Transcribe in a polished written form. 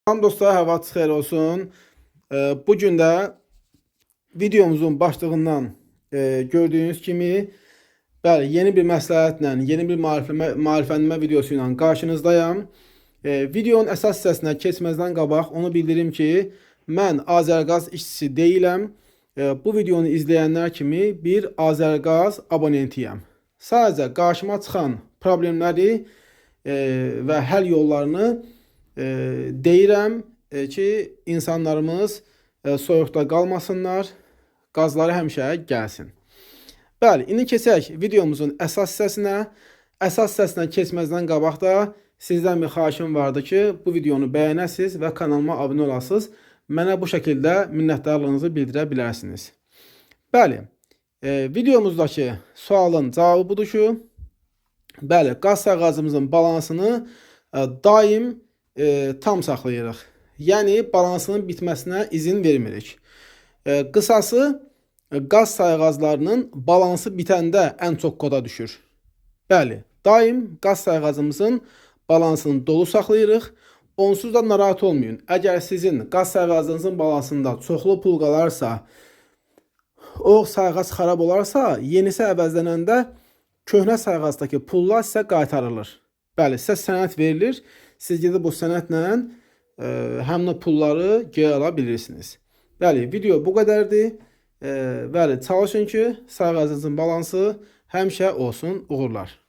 Salam dostlar, hər vaxt xeyir olsun. Bu gün də videomuzun başlığından gördüyünüz kimi, bəli, yeni bir məsləhətlə, yeni bir maariflənmə videosu ilə qarşınızdayam. Videonun əsas hissəsinə keçməzdən qabaq onu bildirim ki, mən Azərqaz işçisi deyiləm. Bu videonu izləyənlər kimi bir Azərqaz abonentiyəm. Sadəcə qarşıma çıxan problemləri və həll yollarını deyirəm ki, insanlarımız soyuqda qalmasınlar, qazları həmişə gəlsin. Bəli, indi keçək videomuzun əsas hissəsinə. Əsas hissəsinə keçməzdən qabaq da sizdən bir xahişim vardı ki, bu videonu bəyənəsiz və kanalıma abunə olasınız. Mənə bu şəkildə minnətdarlığınızı bildirə bilərsiniz. Bəli, videomuzdakı sualın cavabı budur ki, bəli, qaz sayğacımızın balansını daim tam saxlayırıq. Yəni balansının bitməsinə izin vermirik. Qısası qaz sayğaclarının balansı bitəndə ən çox koda düşür. Bəli, daim qaz sayğacımızın balansını dolu saxlayırıq. Onsuz da narahat olmayın. Əgər sizin qaz sayğacınızın balansında çoxlu pul qalarsa, o sayğac xarab olarsa, yenisi əvəzlənəndə köhnə sayğacdakı pullar sizə qaytarılır. Bəli, sizə sənəd verilir. Siz gedib bu sənədlə həmin o pulları geri ala bilirsiniz. Bəli, video bu qədərdir. Bəli, çalışın ki, sayğacınızın balansı həmişə olsun. Uğurlar.